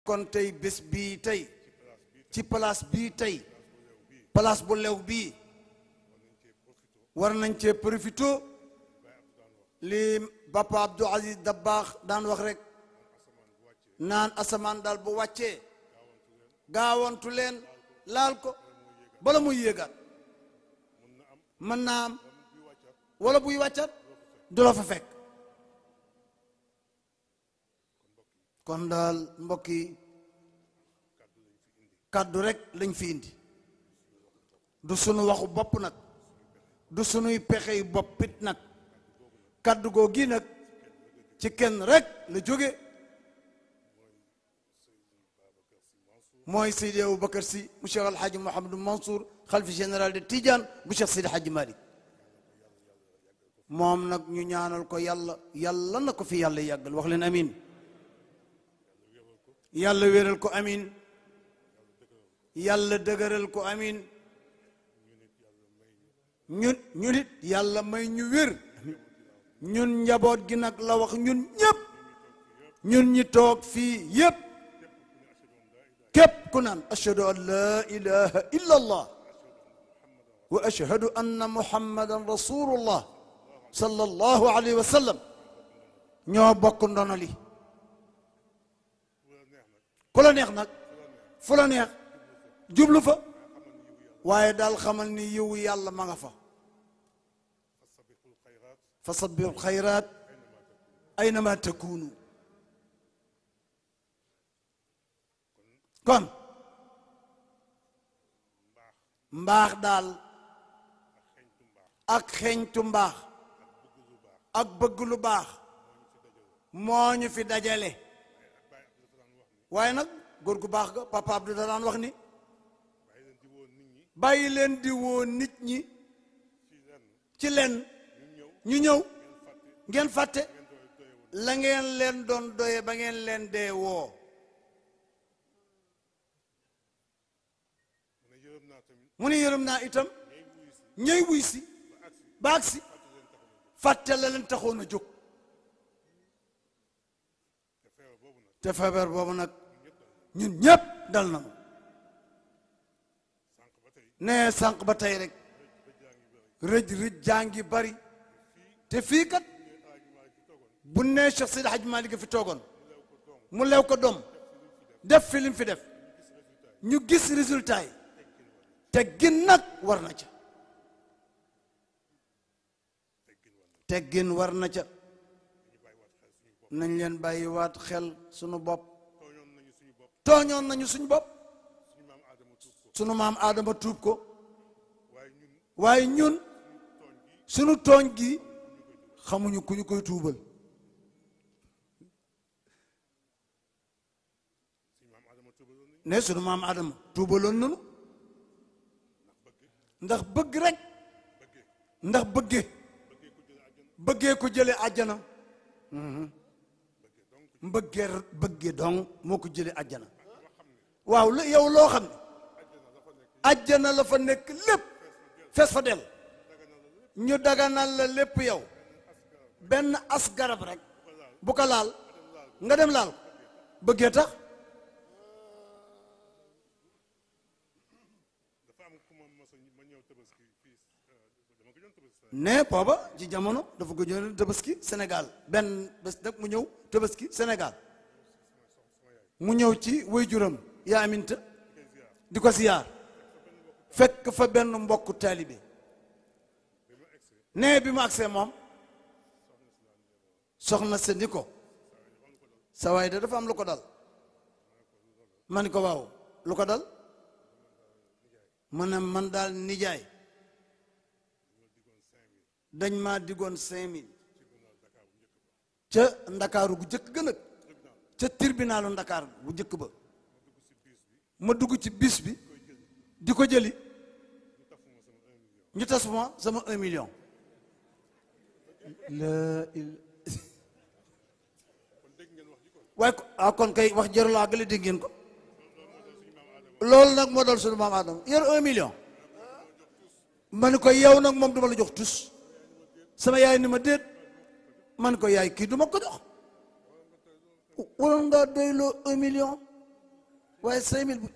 kon tey bés bii tey ci place bii tey place bu lew bii war nañ cee profité li Papa Abdou Aziz Dabakh daan wax rek naan asamaan daal bu wàccee gaawantu leen laal ko bala muy yéegaat mën naa am wala buy wàccat du la fa fekk kon daal mbokk yi kàddu rek lañ fi indi du sunu waxu bopp nag du sunuy pexey boppit nag kàddu goo gi nag ci kenn rek la jóge mooy Seydi Aboubacar Sy mu Cheikh Alhaji Mouhamadou Mansour xalifa général de Tidiane bu Cheikh Seydi Hadji Malick moom nag ñu ñaanal ko yàlla yàlla na ko fi yàlla yàggal wax leen amin yàlla wéral ko amin yàlla dëgëral ko amin ñun it yàlla may ñu wér ñun njaboot gi nag la wax ñun ñëpp ñun ñi toog fii yëpp képp ku naan ashhadu an laa ilaha illa allah wa ashhadu anna muhammadan rasulullah sallallahu alayhi wa sallam ñoo bokk ndono li ku la neex nag fu la neex jublu fa waaye daal xamal ni yiw yàlla ma nga fa fa sabbihul xayraat aynama takunu kon mbaax daal ak xeeñtu mbaax ak bëgg lu baax moo ñu fi dajale waaye nag góor gu baax ga Papa Abdou daan wax ni bàyyi leen di woo nit ñi ci leen ñu ñëw ngeen fàtte la ngeen leen doon doye ba ngeen leen dee woo mu ne yërëm naa itam ñëy wuy si baag si fàtte la leen taxoon a jóg te feebar boobu nag ñun ñëpp dal na ma nee sànq ba tey rek rëj jàngi bari te fii kat bu nee Cheikh Seydi Hadji Malick fi toogoon mu lew ko doom def fi lim fi def ñu gis résultat yi teggin nag war na ca teggin war na ca nañ leen bàyyiwaat xel sunu bopp tooñoon nañu suñu bopp sunu maam Aadama tuub ko waaye ñun sunu tooñ gi xamuñu ku ñu koy tuubal ne sunu maam Aadama tuubaloon nanu ndax bëgg rek ndax bëggee ko jële àjjana bëggee dong moo ko jële àjjana waaw yow loo xam ne àjjana la fa nekk lépp fees fa del ñu daganal la lépp yow benn as garab rek bu ko laal nga dem laal bëggee tax ne booba ci jamono dafa ko ñëw tabaski Sénégal benn bés nag mu ñëw tabaski Sénégal mu ñëw ci waajuram yaa aminta di ko siyaar fekk fa benn mbokku taalibe ne bi mu agsee moom soxna sa ni ko sa waay da dafa am lu ko dal ma ni ko waaw lu ko dal mu ne man daal nijaay dañ maa diggoon 5000 ca ndakaaru gu jëkk gën a ca tribunalu ndakaar bu jëkk ba ma dugg ci bis bi di ko jëli ñu tasuma sama 1 million waaye kon kay wax jëru laa gële dégg ngeen ko loolu nag moo dal suñu maam Adama yor 1 million ma ni ko yow nag moom duma la jox tus sama yaay ni ma déet man ko yaay kii duma ko jox waroon nga doyloo 1 million waaye 5000 bu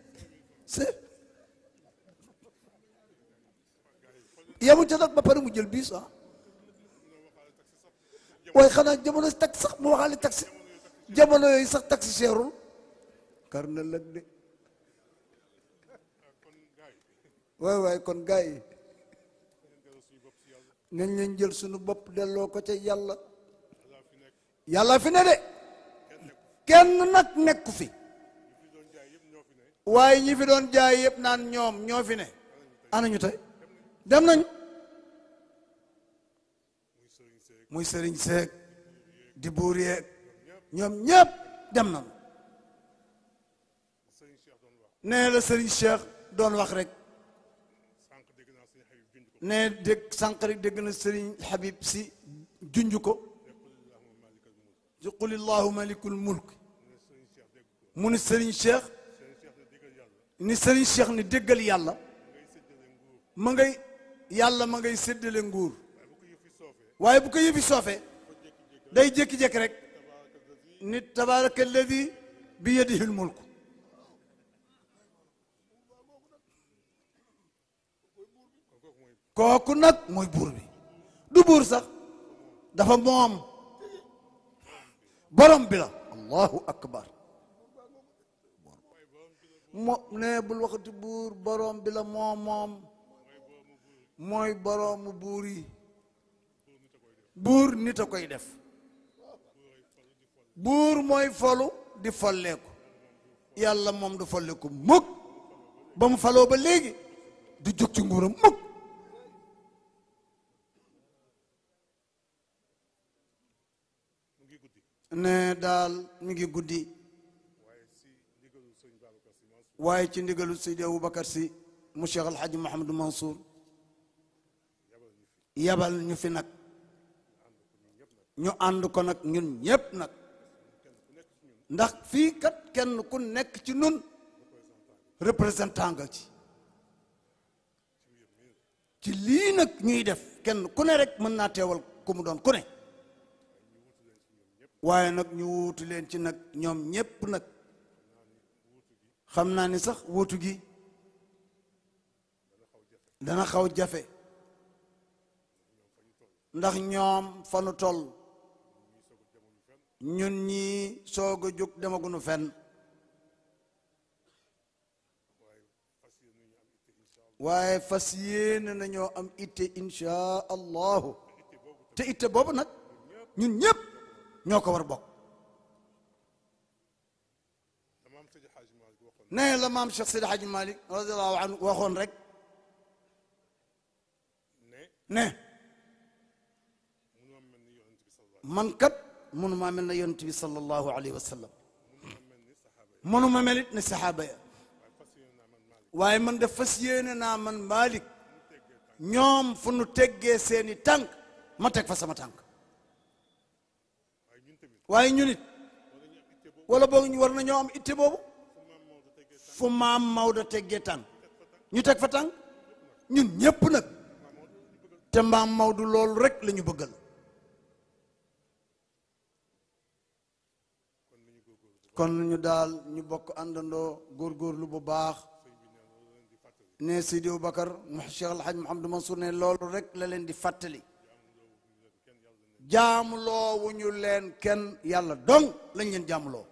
yamu ca nag ba pare mu jël biis waaye xanaa jamono taxi sax mu waxaale taxi jamono yooyu sax taxi seerul kar na lëg de waay kon gars yi nañ leen jël suñu bopp delloo ko ca yàlla fi ne de kenn nag nekku fi waaye ñi fi doon jaay yëpp naan ñoom ñoo fi ne anañu tey dem nañu muy sëriñ seeg di buur yeeg ñoom ñëpp dem nañu nee la sëriñ Cheikh doon wax rek ne dégg sànq rek dégg na sëriñ Habib si junj ko qul illahu malikul mulk mu ni sëriñ Cheikh ni déggal yàlla ma ngay séddale nguur waaye bu ko yëfi soofee day jékki-jékki rek ni tabaraka alladi bi yadihi lmulk kooku nag mooy buur bi du buur sax dafa moom borom bi la allahu akbar ne bul waxati buur borom bi la moom mooy boroomu buur yi buur nit a koy def buur mooy folu di folleeku yàlla moom du folleeku mukk ba mu faloo ba léegi du jóg ci nguuram mukk ne daal mi ngi guddi waaye ci ndigalu Seydi Aboubacar Sy mu Cheikh El Hadj Mouhamadou Mansour yabal ñu fi nag ñu ànd ko nag ñun ñépp nag ndax fii kat kenn ku nekk ci nun représentant nga ci lii nag ñuy def kenn ku ne rek mën naa teewal ku mu doon ku ne waaye nag ñu wuutu leen ci nag ñoom ñépp nag xam naa ni sax wuutu gi dana xaw jafe ndax ñoom fa nu toll ñun ñii soog a jóg demaguñu fenn waaye fas yéene nañoo am itte insha allahu te itte boobu nag ñun ñépp ñoo ko war bokk ne la maam Cheikh Seydi Hadji Malick radiallahu anhu waxoon rek ne man kat mënuma mel na yonent bi sallallahu alayhi wa sallam mënuma melit ne saxaaba ya waaye man def fas yéene naa man Malick ñoom fu nu teggee seeni tànk ma teg fa sama tànk waaye ñu nit wala boog ñu war nañoo am itte boobu fu maam Maodo teggee tànk ñu teg fa tànk ñun ñépp nag te maam Maodo loolu rek la ñu bëggal kon ñu daal ñu bokk àndandoo góorgóorlu bu baax ne Seydi Aboubacar Cheikh El Hadj Mouhamadou Mansour ne loolu rek la leen di fàttali jaamuloo wu ñu leen kenn yàlla dong lañ leen jaamuloo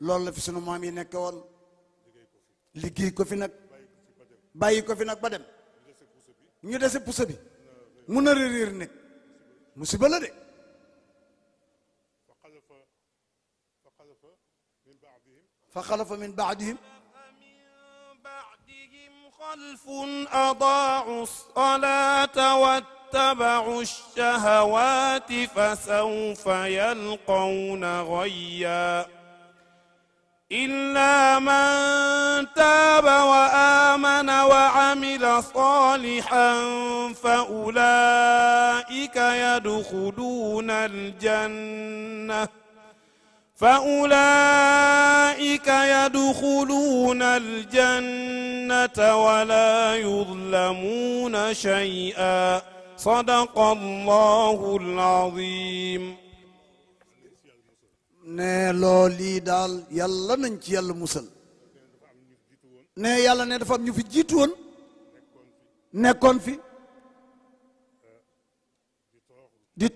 loolu la fi sunu maam yi nekke woon liggéey ko fi nag bàyyi ko fi nag ba dem ñu dese pusa bi mun a réer nekk musiba la de fa xalafa min baadihim خلف أضاعوا الصلاة واتبعوا الشهوات فسوف يلقون غيا إلا من تاب وآمن وعمل صالحا فأولئك يدخلون الجنة ولا يظلمون شيئا صدق الله العظيم ne loo lii daal yàlla nañ ci yàlla musal ne yàlla ne dafa am ñu fi jiitu woon nekkoon fi di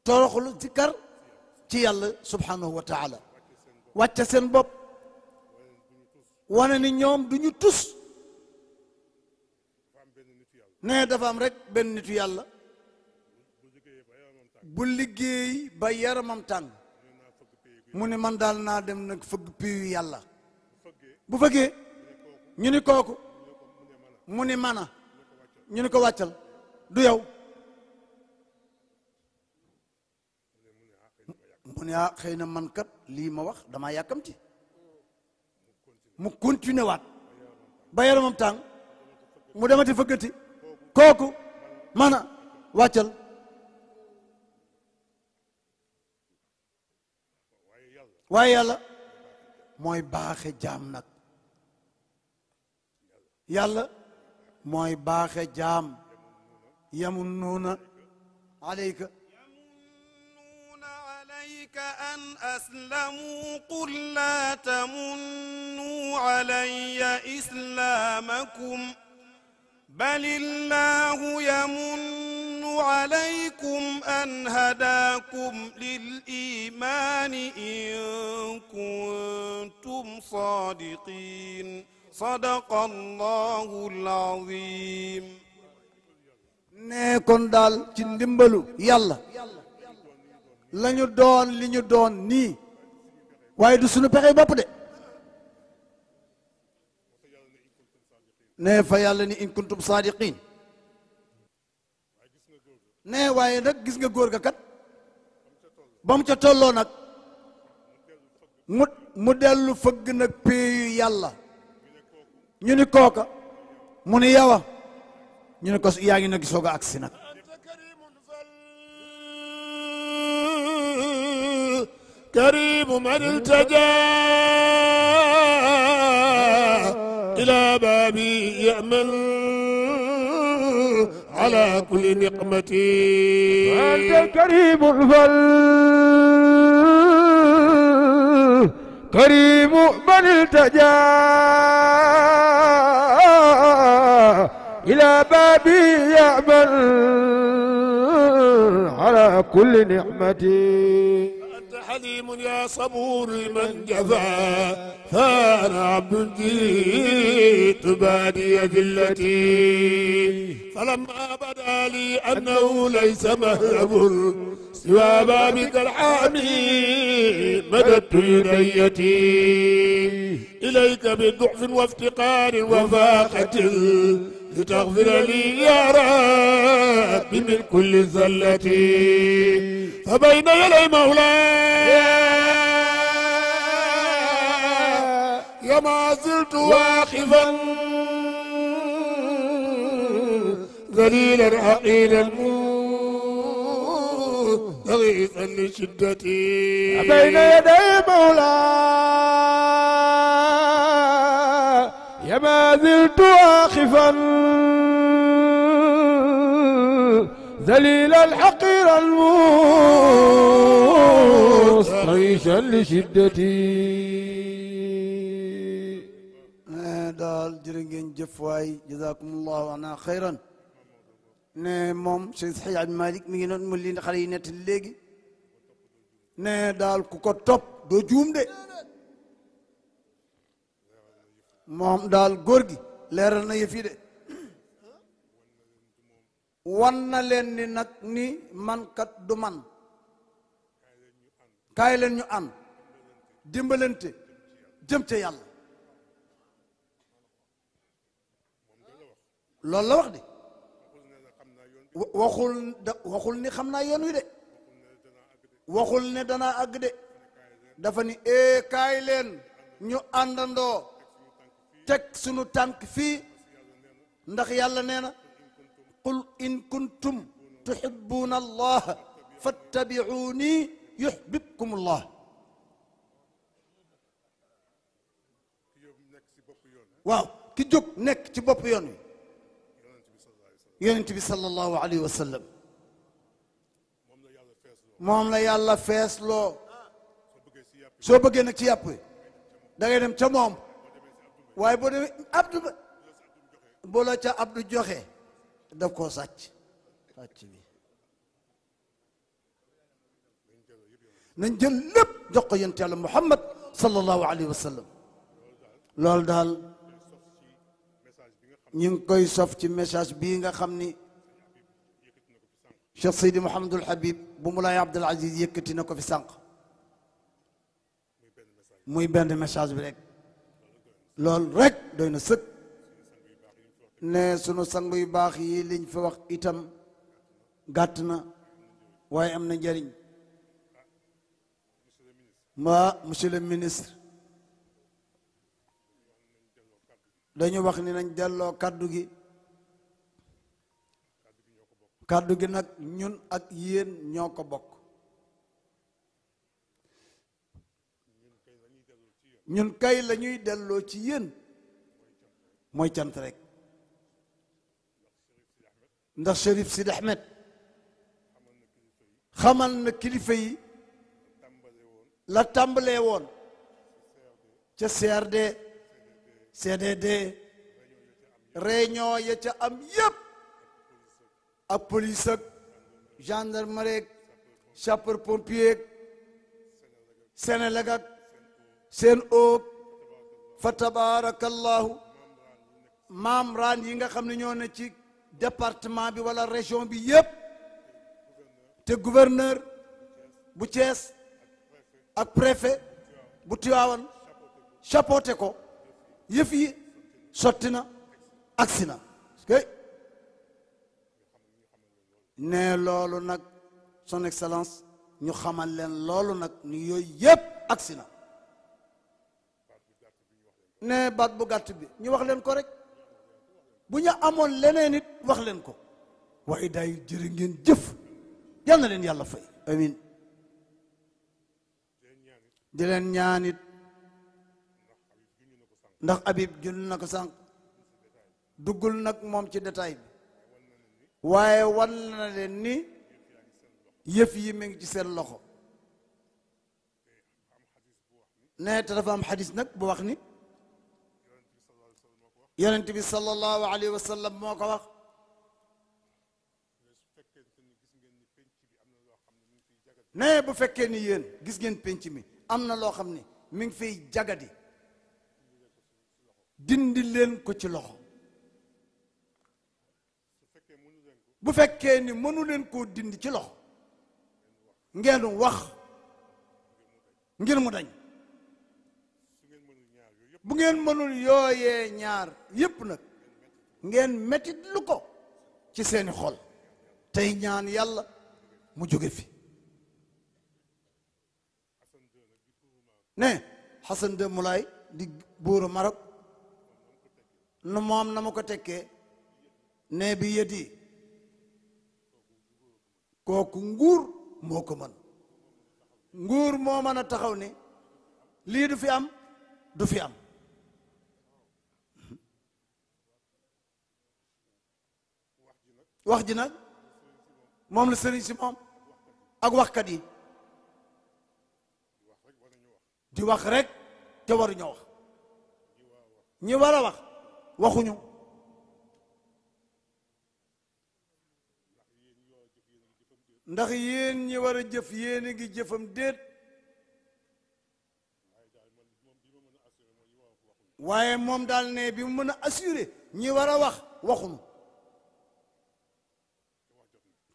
toroxlu zikar ci yàlla subhanahu wa taala wàcce seen bopp wane ni ñoom du ñu tus ne dafa am rek benn nitu yàlla bu liggéey ba yaramam tàng mu ne man daal naa dem nag fëgg piyu yàlla bu fëggee ñu ni kooku mu ni mana ñu ni ko wàccal du yow mu ne ah xëy na man kat lii ma wax damaa yàkkamti mu continuer waat ba yaramam tàng mu demati fëggati kooku mana wàccal waaye yàlla mooy baaxe jaam nag yàlla mooy baaxe jaam yamunnuuna alayka أن أسلموا قل لا تمنوا علي إسلامكم بل الله يمن عليكم أن هداكم للإيمان إن كنتم صادقين صدق الله العظيم ne kon daal ci ndimbalu yàlla lañu doon li ñu doon nii waaye du sunu pexe bopp de ne fa yàlla ni in kuntum saadiqin ne waaye nag gis nga góor ga kat ba mu ca tolloo nag mu dellu fëgg nag péeyu yàlla ñu ni kooka mu ni yawa ñu ni ko yaa ngi nag soog a agsi nag كريم من التجا إلى بابي يأمن على كل نقمة أنت كريم كريم من التجا إلى بابي يأمن على كل نعمة حليم يا صبور من جفا فأنا عبد جئت بادي ذلتي فلما بدا لي أنه ليس مهرب سوى بابك الحامي مددت يديتي إليك بضعف وافتقار وفاقة لتغفر لي يا رب من كل زلة فبين يدي مولاي يا ما زلت واقفا ذليلا حقيرا مستغيثا لشدتي بين يدي مولاي يا ما زلت واقفا ذليل الحقير المستغيثا لشدتي daal jërë ngeen jëf waay jazakumullahu ana xayran ne moom Cheikh Hadj Malick mi ngi noon mu li xale yi nett léegi ne daal ku ko topp doo juum de moom daal góor gi leeral na yëf yi de wan na leen ni nag ni man kat du man kaay leen ñu ànd dimbalante jëm ca yàlla loolu la wax de waxul ni xam naa yoon wi de waxul ne danaa àgg de dafa ni kaay leen ñu àndandoo teg sunu tànk fii ndax yàlla nee na qul in kuntum tuhibbuna allah fattabi'uni yuhbibkum allah waaw ki jóg nekk ci bopp yoon wi yonent bi sallallahu alayhi wa sallam moom la yàlla fees loo soo bëggee nag ci yàpp da ngay dem ca moom waaye boo demee abdu ba boo la ca abdu joxe daf koo sàcc bi nañ jël lépp jox ko yonent yàlla Muhammad sallallahu alayhi wa sallam loolu daal ñu ngi koy sof ci message bii nga xam ni Cheikh Seydi Mouhamadul Habib bu Moulay Abdul Aziz yëkkati na ko fi sànq muy benn message bi rek loolu rek doy na sëkk ne sunu sang yu baax yi liñ fi wax itam gàtt na waaye am na njëriñ monsieur le ministre dañu wax ni nañ delloo kaddu gi nag ñun ak yéen ñoo ko bokk ñun kay la ñuy delloo ci yéen mooy cant rek ndax Cherif Sidi Ahmed xamal na kilifa yi la tàmbalee woon ca CRD CDD réunion ya ca am yépp ak police ak gendarmerie ak sapeur pompier ak Sénégal ak seen oog fa tabarakallahu membre yi nga xam ne ñoo ne ci département bi wala région bi yépp te gouverneur bu Thiès ak préfet bu Tivaouane chapeauté ko yëf yi sotti na agsi na ne loolu nag son excellence ñu xamal leen loolu nag ni yooyu yëpp agsi na ne baat bu gàtt bi ñu wax leen ko rek bu ñu amoon leneen it wax leen ko waaye daay jërë ngeen jëf yal na leen yàlla fay amin di leen ñaanit ndax Habib jël na ko sànq duggul nag moom ci détail bi waaye wan na leen ni yëf yi mi ngi ci seen loxo ne te dafa am xadis nag bu wax ni yonent bi sallallahu alayhi wa sallam moo ko wax ne bu fekkee ni yéen gis ngeen penc mi am na loo xam ni mi ngi fiy jagadi dindi leen ko ci loxo bu fekkee ni mënu leen koo dindi ci loxo ngeen wax ngir mu dañ bu ngeen mënul yooyee ñaar yépp nag ngeen metit lu ko ci seeni xol tey ñaan yàlla mu jóge fi ne Hassan de Moulay di buuru Maroc nu moom na ma ko tekkee ne bi yëti kooku nguur moo ko mën nguur moo mën a taxaw ni lii du fi am du fi am wax ji nag moom la sëriñ si moom ak waxkat yi di wax rek te waruñoo wax ñi war a wax waxuñu ndax yéen ñi war a jëf yéen a ngi jëfam déet waaye moom daal ne bi mu mën a assurer ñi war a wax waxuñu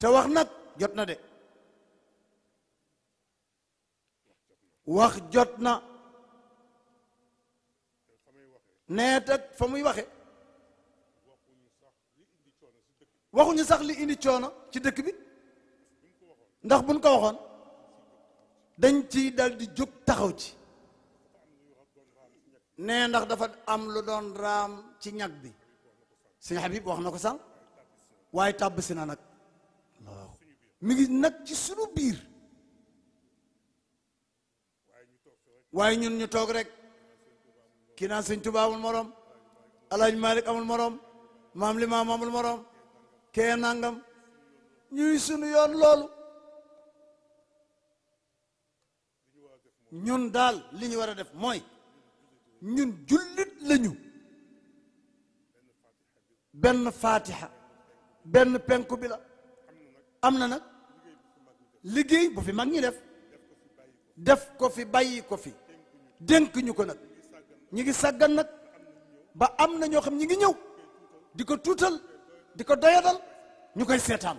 te wax nag jot na de wax jot na nee teg fa muy waxe waxuñu sax li indi coono ci dëkk bi ndax buñ ko waxoon dañ ci dal di jóg taxaw ci nee ndax dafa am lu doon raam ci ñag bi sëñ Habib wax na ko sànq waaye tàbb si na nag waaw mi ngi nag ci sunu biir waaye ñun ñu toog rek kii naan sëñ Tuubaa amul morom Alaaji Malik amul morom maam Limaam amul morom kee nangam ñuy sunu yoon loolu ñun daal li ñu war a def mooy ñun jullit lañu benn fatiha benn penku bi la am na nag liggéey bu fi mag ñi def ko fi bàyyi ko fi dénk ñu ko nag ñi ngi sàggan nag ba am na ñoo xam ñi ngi ñëw di ko tuutal di ko doyadal ñu koy seetaan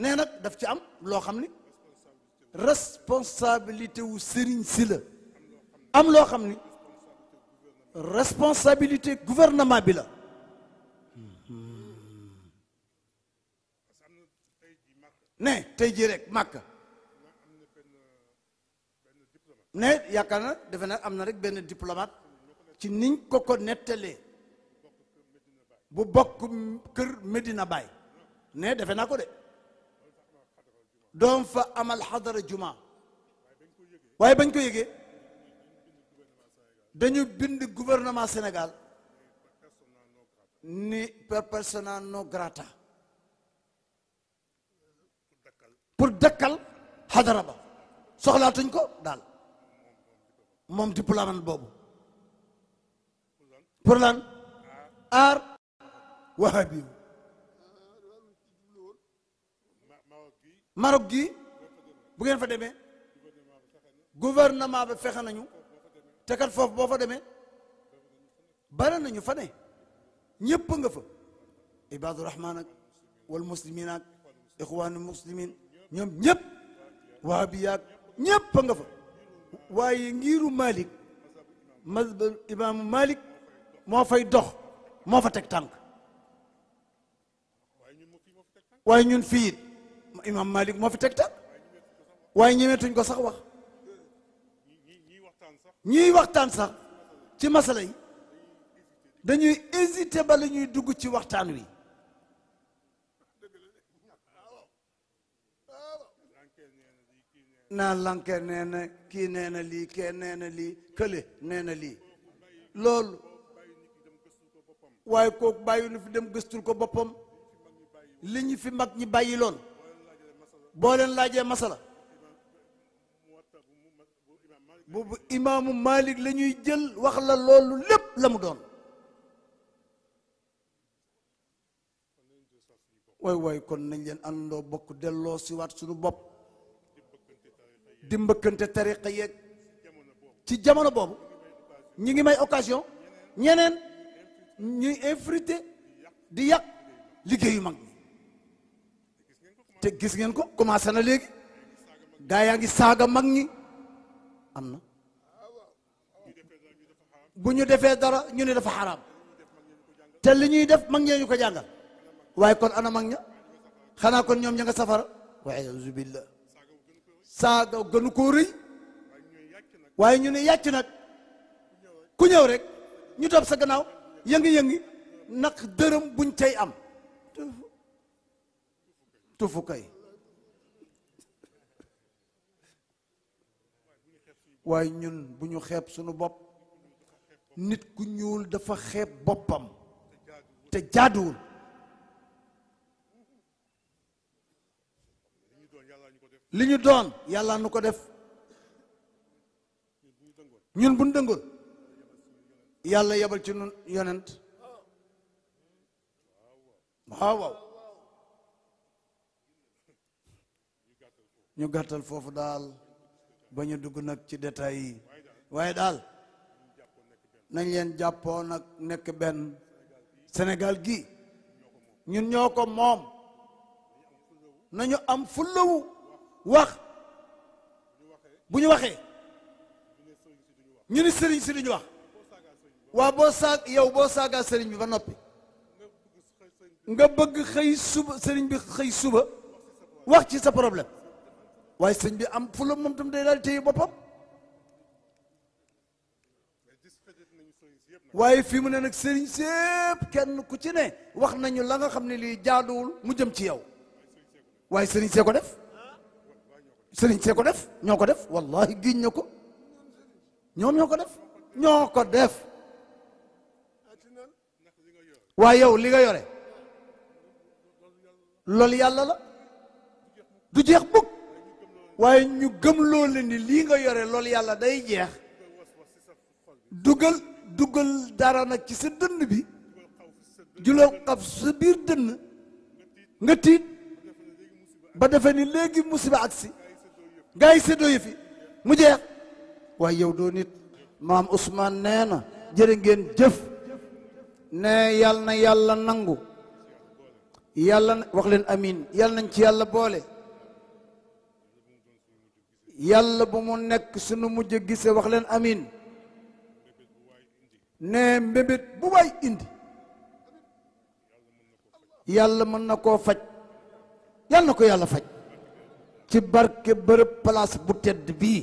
nee nag daf ci am loo xam ni responsabilité wu sëriñ si la am loo xam ni responsabilité gouvernement bi la ne tey jii rek Màkka ne yaakaar na defe na am na rek benn diplomate ci niñ ko nettalee bu bokk kër Medina Baye ne defe naa ko de doom fa amal xadara juma waaye bañ ko yëgee dañu bind gouvernement Sénégal ni per persona non grata pour dëkkal xadara ba soxlaatuñ ko daal moom diplomate boobu pour lan aar wahabi Maroc gi bu ngeen fa demee gouvernement ba fexe nañu te kat foofu boo fa demee bare nañu fa ne ñëpp nga fa ibadu rahman ak wal muslimin ak ixwaanu muslimin ñoom ñëpp wahabiyaak ñëpp nga fa waaye ngiru Malik mazhab imaamu Malik moo fay dox moo fa teg tànk waaye ñun fii it imam Malik moo fi teg tànk waaye ñemeetuñ ko sax wax ñiy waxtaan sax ci masala yi dañuy hésiter ba la ñuy dugg ci waxtaan wi naa lankeer nee na kii nee na lii kee nee na lii kële nee na lii loolu waaye kooku bàyyi nu fi dem gëstul ko boppam li ñu fi mag ñi bàyyi lool boo leen laajee masala bu imaamu Malik la ñuy jël wax la loolu lépp la mu doon waay kon nañ leen àndoo bokk delloo si waat suñu bopp di mbëkkante tariqa yeeg ci jamono boobu ñi ngi may occasion ñeneen ñuy infiltré di yàq liggéeyu mag ñi te gis ngeen ko commencé na léegi gaa yaa ngi saaga mag ñi am na bu ñu defee dara ñu ne dafa xaraam te li ñuy def mag ñee ñu ko jàngal waaye kon ana mag ña xanaa kon ñoom ña nga safara wa a'uuzu billah saaga gënu koo rëy waaye ñu ne yàcc nag ku ñëw rek ñu topp sa gannaaw yëngi-yëngi nag dërëm buñ cay am tufu kay waaye ñun bu ñu xeeb suñu bopp nit ku ñuul dafa xeeb boppam te jaaduwul li ñu doon yàlla nu ko def ñun bu ñu dëngoon yàlla yebal ci nun yonent waaw ñu gàttal foofu daal ba ñu dugg nag ci détails yi waaye daal nañ leen jàppoo nag nekk benn Sénégal gi ñun ñoo ko moom nañu am fullawu wax bu ñu waxee ñu ni sëriñ si duñu wax waa boo saag yow boo saagaa sëriñ bi ba noppi nga bëgg xëy suba sëriñ bi xëy suba wax ci sa problème waaye sëriñ bi am fulla moom tam day daal téye boppam waaye fii mu ne nag sëriñ sépp kenn ku ci ne wax nañu la nga xam ne lii jaaduwul mu jëm ci yow waaye sëriñ see ko def sëriñ see ko def ñoo ko def wallahi giñ na ko ñoom ñoo ko def ñoo ko def waaye yow li nga yore loolu yàlla la du jeex bukk waaye ñu gëm loolu ni lii nga yore loolu yàlla day jeex dugal dara nag ci sa dënn bi julal xaf sa biir dënn nga tiit ba defe ni léegi musiba agsi gaa yi séddoo yëfi mu jeex waaye yow doo nit maam Ousmane nee na jërë ngeen jëf ne yàlla na yàlla nangu yàlla wax leen amin yàlla nañ ci yàlla boole yàlla bu mu nekk sunu mujj gise wax leen amin ne mbébét bu waay indi yàlla mën na koo faj yàlla na ko yàlla faj ci barke bërëb place bu tedd bii